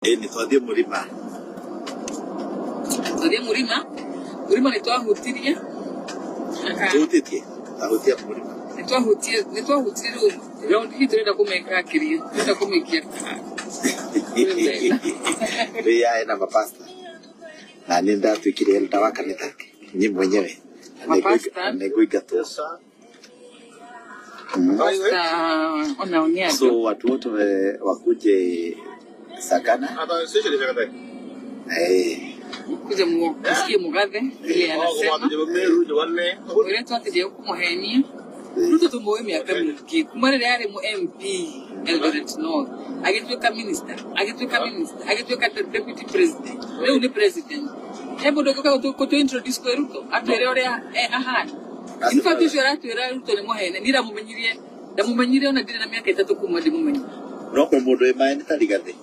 Ĩni twathiĩ mũrima. Twathiĩ mũrima, mũrima nĩ twahutirie. Tũhutĩtie? Twahutia mũrima. Nĩ twahutie, nĩ twahutirie rĩu round hii tũrenda kũmeka kĩrĩa, tũrenda kũmĩkia. Rĩu yaĩ na mapasta. Na nĩ ndatuĩkire elder wa kanitha. Niĩ mwenyewe. Mapasta? Na nĩngũingatwo. Pasta onao nĩ andũ. So watu wote wakuje Sagana. Eh. Kuja musikie Mugathe vile anasema. Mũirĩtu atĩ kũmũhenia. Ruto tũmũĩ mĩaka mĩingĩ kuma rĩrĩa arĩ mu MP Eldoret North, agĩtuĩka minister, agĩtuĩka minister, agĩtuĩka deputy president, rĩu nĩ president. He mũndũ ũngĩũka gũtũ introduce kwĩ Ruto atwĩre ũrĩa ahana? In fact, ũcio aratwĩra Ruto nĩ mũhene, niĩ ndamũmenyirie, ndamũmenyire ona ndirĩ na mĩaka 3 kuma ndĩmũmenye. No kwĩ mũndũ wĩ maĩ nĩ ta Rigathĩ.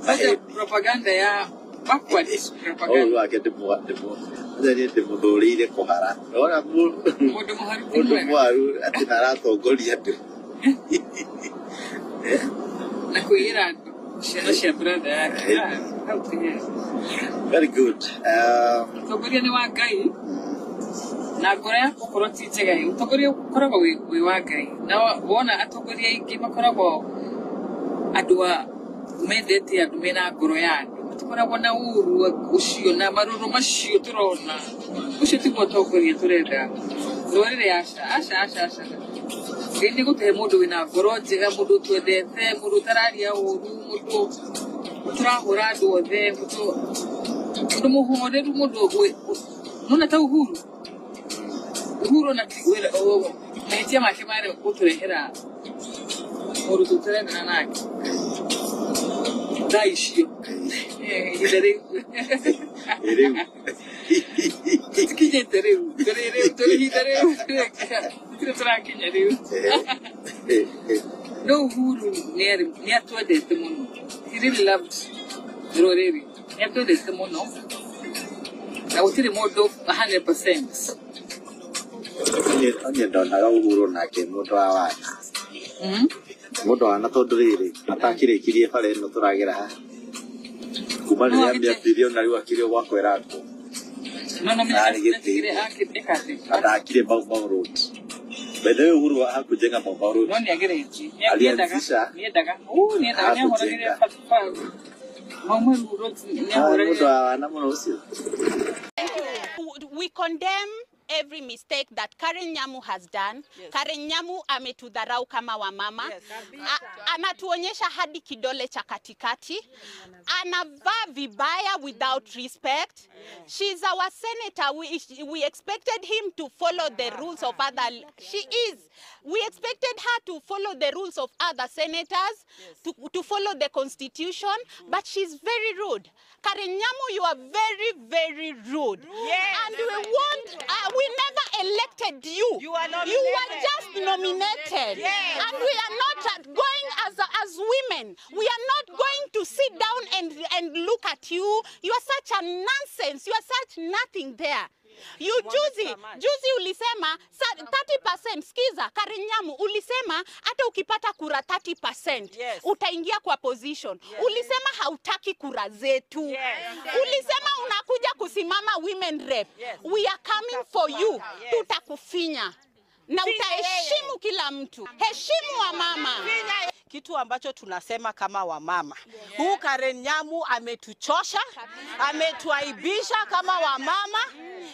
Acha propaganda ya backwards propaganda. Ũyũ wake ndĩmũthũrĩire kũhara. Wona Mũndũ mũharu ti mũndũ mwega. mũharu atĩ na aratongoria andũ. Na kũiyĩra andũ ciana cia brother yake. Hau ti hega. Very good. Ũtongoria nĩ wa Ngai na ngoro yaku okorwo ti njega ĩ, ũtongoria ũkoragwo wĩ wa Ngai. Na wona atongoria aingĩ makoragwo andũ a mendete andũ mena ngoro ya andũ, matikoragwo na ũru ũcio na marũrũ macio tũrona. Ũcio tiguo ũtongoria tũrenda rũrĩrĩ. Aca, aca, aca, aca. Ngai nĩ gũtũhe mũndũ wĩna ngoro njega, mũndũ ũtwendete, mũndũ ũtararia ũru, mũndũ ũtũrahũra andũ othe, mũndũ mũhoreru, mũndũ nona ta Uhuru. Uhuru ona ti wĩra mahĩtia make marĩ gũtũrehera mũndũ tũtarendana nake thaa icio, ihinda rĩu. Rĩu. Tũtikinyĩte rĩu, tũrĩ rĩu, tũrĩ ihinda rĩu, tũtirĩ tũrakinya rĩu. No Uhuru nĩ atwendete mũno. He really loved rũrĩrĩ, nĩ atwendete mũno, na gũtirĩ mũndũ 100%. Niĩ ndonaga Uhuru nake mũndũ wa wana. Mũndũ wa wana tondũ rĩrĩ atakĩrĩkirie bara ĩno tũragera haha. Kuma No rĩrĩa agĩte amĩambirie ona rĩu akĩrĩ o gwa kwĩrangwo. No no Arĩ atigire gĩtĩ-inĩ. akĩte Atakire Mau Mau Road. By the way, Uhuru hakujenga Mau Mau Road. No nĩ ageretie, nĩendaga, Alianzisha nĩendaga, nĩendaga, nĩahũragĩre hakujenga. Mau Mau Road, Mũndũ nĩahũragĩre. wa wana mũno ũcio. We condemn every mistake that Karen Nyamu has done. Yes. Karen Nyamu ametudharau kama wamama. Yes. Anatuonyesha hadi kidole cha katikati. Anavaa vibaya without respect. She's our senator. We expected him to follow the rules of other. She is. We expected her to follow the rules of other senators, to follow the constitution, but she's very rude. Karen Nyamu, you are very, very rude. Yes. And we want, we never elected you. You are You were nominated. just nominated. Yes. And we are not going as women. We are not going to sit down and look at you. You are such a nonsense. You are such nothing there. You juzi, juzi ulisema 30%, skiza Karen Nyamu ulisema hata ukipata kura 30% Yes. utaingia kwa position. Ulisema hautaki kura zetu. Yes. Ulisema unakuja kusimama women rep. Yes. We are coming for you. Yes. Tutakufinya na utaheshimu kila mtu. Heshimu wa mama. Kitu ambacho tunasema kama wamama, huu Karen Nyamu ametuchosha, ametuaibisha kama wamama.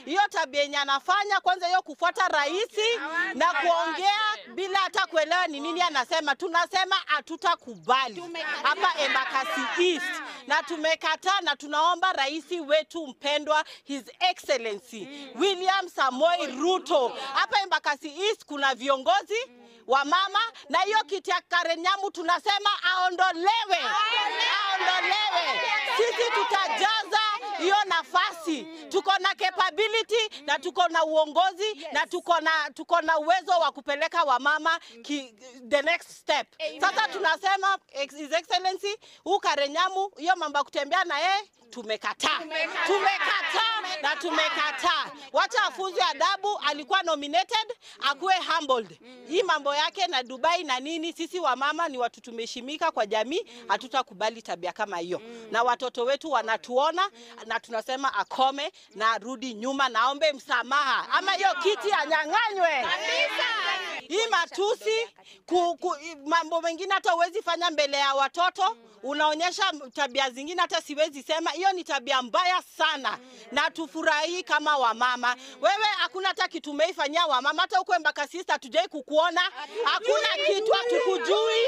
Hiyo tabia yenye anafanya, kwanza hiyo kufuata raisi na kuongea bila hata kuelewa ni nini anasema. Tunasema hatutakubali hapa Embakasi East, na tumekataa, na tunaomba raisi wetu mpendwa His Excellency William Samoei Ruto. Hapa Embakasi East kuna viongozi wa mama, na hiyo kiti ya Karen Nyamu tunasema aondolewe, aondolewe. Sisi tutajaza hiyo nafasi. Tuko na capability na tuko na uongozi na tuko na uwezo wa kupeleka wamama the next step. Sasa tunasema His Excellency, huu Karen Nyamu, hiyo mambo ya kutembea na yeye tumekataa. Tumekataa. na tumekataa. Wacha afunzwe adabu, alikuwa nominated, akuwe humbled. Hii mambo yake na Dubai na nini, sisi wamama ni watu tumeheshimika kwa jamii, hatutakubali tabia kama hiyo. Na watoto wetu wanatuona na tunasema akome na arudi nyuma, naombe msamaha ama hiyo kiti anyang'anywe. Hii matusi mambo mengine hata huwezi fanya mbele ya watoto, unaonyesha tabia zingine hata siwezi sema. Hiyo ni tabia mbaya sana na tufurahi kama wamama. Wewe hakuna hata kitu umeifanyia wamama, hata huko Embakasi East hatujai kukuona, hakuna kitu, hatukujui,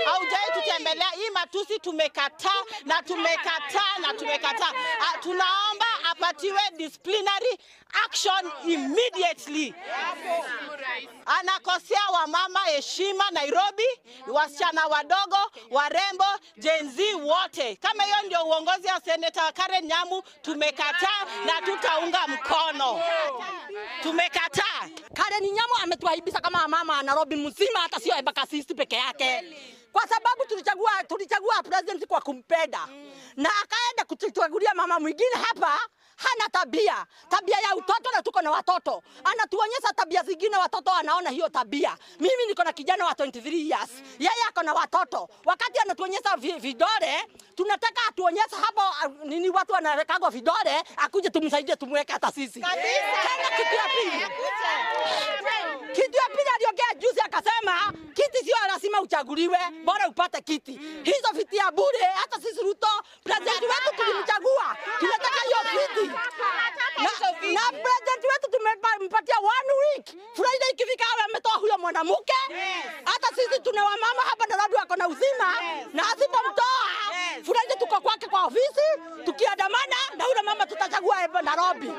haujai tutembelea. Hii matusi tumekataa na tumekataa na tumekataa. Tunaomba apatiwe disciplinary action immediately. Anakosea wamama heshima Nairobi, wasichana wadogo, warembo, Gen Z wote. Kama hiyo ndio uongozi wa Senator Karen Nyamu, tumekataa na tutaunga mkono. Tumekataa. Karen Nyamu ametuaibisha kama mama Nairobi mzima, hata sio Embakasi East peke yake. Kwa sababu tulichagua president kwa kumpenda. Na akaenda kutuchagulia mama mwingine hapa, hana tabia ya utoto, na tuko na watoto. Anatuonyesha tabia zingine, watoto wanaona hiyo tabia. Mimi niko na kijana wa 23 years. Yeye ako na watoto. Wakati anatuonyesha vidole, tunataka atuonyeshe hapo nini watu wanawekago vidole, akuje tumsaidie tumweke hata sisi. Tena kitu ya pili. Kitu ya pili aliongea juzi akasema kiti sio lazima uchaguliwe, bora upate kiti. Hizo viti ya bure, hata sisi Ruto president wetu tulimchagua, tunataka hiyo viti. Na president wetu tumempatia 1 week. Friday ikifika awe ametoa huyo mwanamke. Hata sisi tuna wamama hapa Nairobi wako na uzima, na asipomtoa Friday tuko kwake kwa ofisi tukiandamana na yule mama tutachagua Nairobi.